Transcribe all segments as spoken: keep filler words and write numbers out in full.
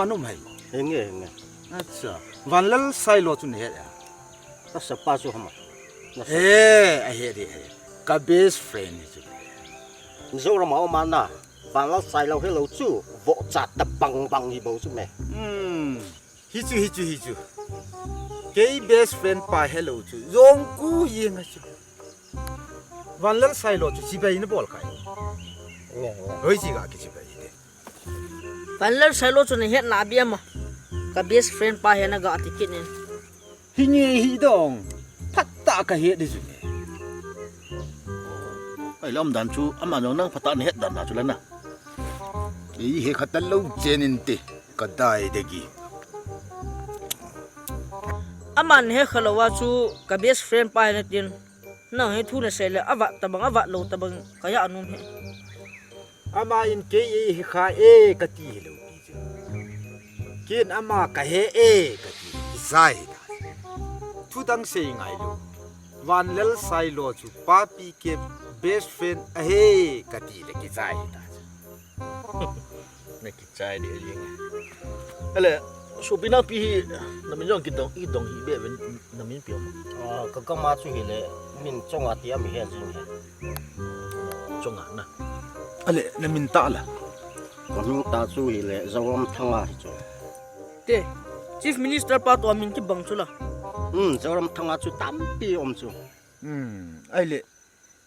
Anom hai. Henge, henge. Acha. Vanlal Sailo chu nahet a? Ka sapa chu hama. Na sa- Eh, ahe de, ahe. Ka best friend hi chu. Mizoram a um a na. Vanlal Sailo helou chu. Vohcha tabang bang hi bou chu me. Hmm. Hi chu, hi chu, hi chu. Kei best friend pa helou chu. Jong ku yeng a chu. Vanlal Sailo chu chibai na bol kai. Nge, nge. Hoi chi ga kichibai de. Vanlal Sailo chu nahet na bia ma. Ka best friend pa hi na ga ti kit in. Hi nge hi dong. Phat ta ka het di chu ne. Ai lam dan chu ama jong nang phat ta nahet dan na chu la na. Kei he kha talou chen inte. Ka dai de gi. Aman he khalou a chu ka best friend pa hi na tin. Nang hi thu na sei le, avat tabang, avat lou tabang, ka ya anom he. Ama in kei ei hi kha e, ka ti hilou pi chu. Ken ama ka he e, ka ti. Kisai ta. Thu dang sei ngai lou. Vanlal Sailo chu papi ke best friend ahe, ka ti le kisai ta. Na kichai de jing. Ale, sopi napi hi, na min jong kidong, kidong hi be ven, na min pi om. Ah, ka gam a chu hi le, min Chonga ti a mi he jing he. Chonga na. Ale, na min ta la. Ka min ta chu hi le, Zoram Thanga hi chu. Te, Chief Minister pa to min kibang chu la. Hmm, Zoram Thanga chu tampi om chu. Hmm, ai le,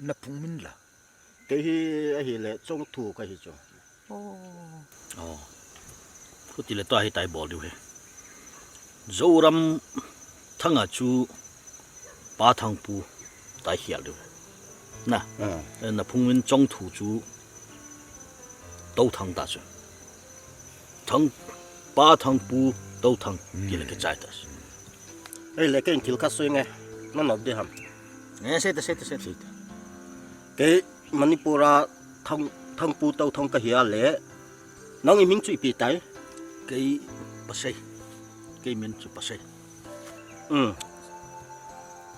na phung min la. Kei hi ahi le Chongthu ka hi chu. Oh. Oh. Khuti le tua hi tai bol diu he. Zoram Thanga chu Pa Thangpu tai hial diu he. Na. Ah. Na phung min Chongthu chu Touthang ta chu. Thang, Pa Thangpu Touthang, hmm, ti le kichai ta. Ei le, kei thil khat sei nge, na nop di ham. Nge, sei ta, sei ta, sei ta. Kei Manipur a Thang, Thangpu Touthang ka hi a le, nang i min chu ipi tai? Kei Pasei. Kei min chu Pasei. Um.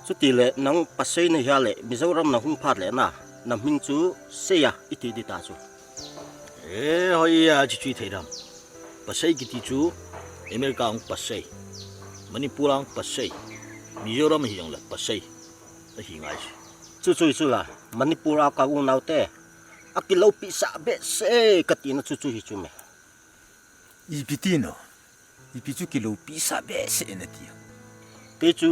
Chuti le nang Pasei na hi a le, Mizoram na hung phat le na, na min chu Sei a, iti di ta chu. E, hoi a, chi chu i thei dam. Pasei kiti chu America a hung Pasei, Manipur a hung Pasei, Mizoram hi jong le Pasei ahi ngai chu. Chu chu chu la, Manipur a ka u nau te, a kilopi sa behseh ka ti na chu chu hi chu me. Ipi ti no? Ipi chu kilopi sa behseh na ti. Kei chu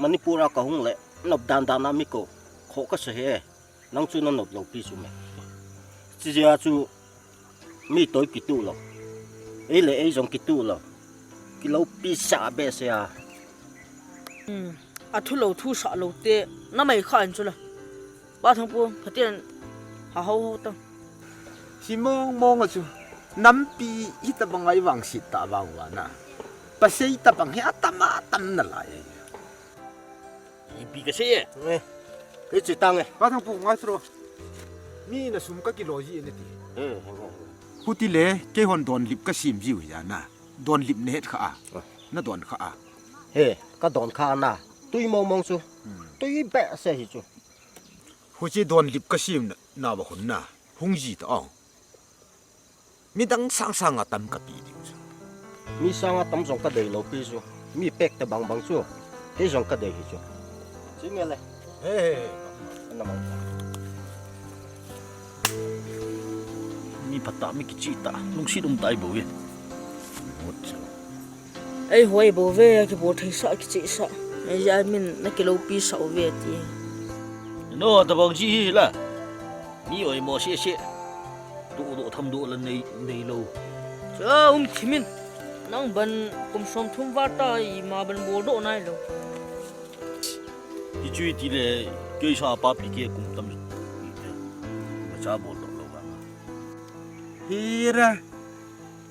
Manipur a ka hung le, nop dan dan a mi ko, kho ka sa he. Nang chu na nop lou pi chu me. Chi jia chu mi toi kitu lou. Ei le ei jong kitu lou. Kilopi sa behseh a. Hmm. A thu lou thu sa lou te na mai kha in chu la. Pa Thangpu, Pathen ha ho ho ta. Hi mong mong a chu. Nampi hi tabang ai vang sit ta vang va na. Pasei tabang hi atam atam na lai. Ipi ka sei e? Eh, kei chi tang e. Pa Thangpu ngai chu ro. Mi na sum ka kilo ji ne ti. Eh, eh, eh. Khuti le, kei hon don lip ka sim jiu ya na. Don lip ne het kha a. Eh. Na don kha a. He, ka don kha na. Tui mong mong chu. Hmm. Tui behseh hi chu. Huchi don lip ka sim na, na ba hun na. Hung ji ta ong. Mi dang sang sang a tam ka pi diu chu. Mi sang a tam jong ka dei lou pi chu. Mi pek tabang bang chu. Kei jong ka dei hi chu. Chi nge le. He, he, he. Ana mang. Mi phat ta, mi kichi ta. Lungsit um ta i bou e. Ei hoi bou ve, kibol thei sa, kichi sa. Ei ja min na kilopi sa u ve ti. No, tabang chi hi la. Mi oimo seh seh. Doh doh tham doh la nei, nei lou. Cha um thimin. Nang ban kum som thum val ta ima ban bol doh nai lou. Hi chu i ti le, kei sa papi ke kum tam. Macha bol doh lou ba. Hira.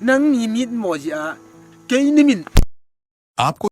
Nang ni mit mo ji a. Kei ni min. आपको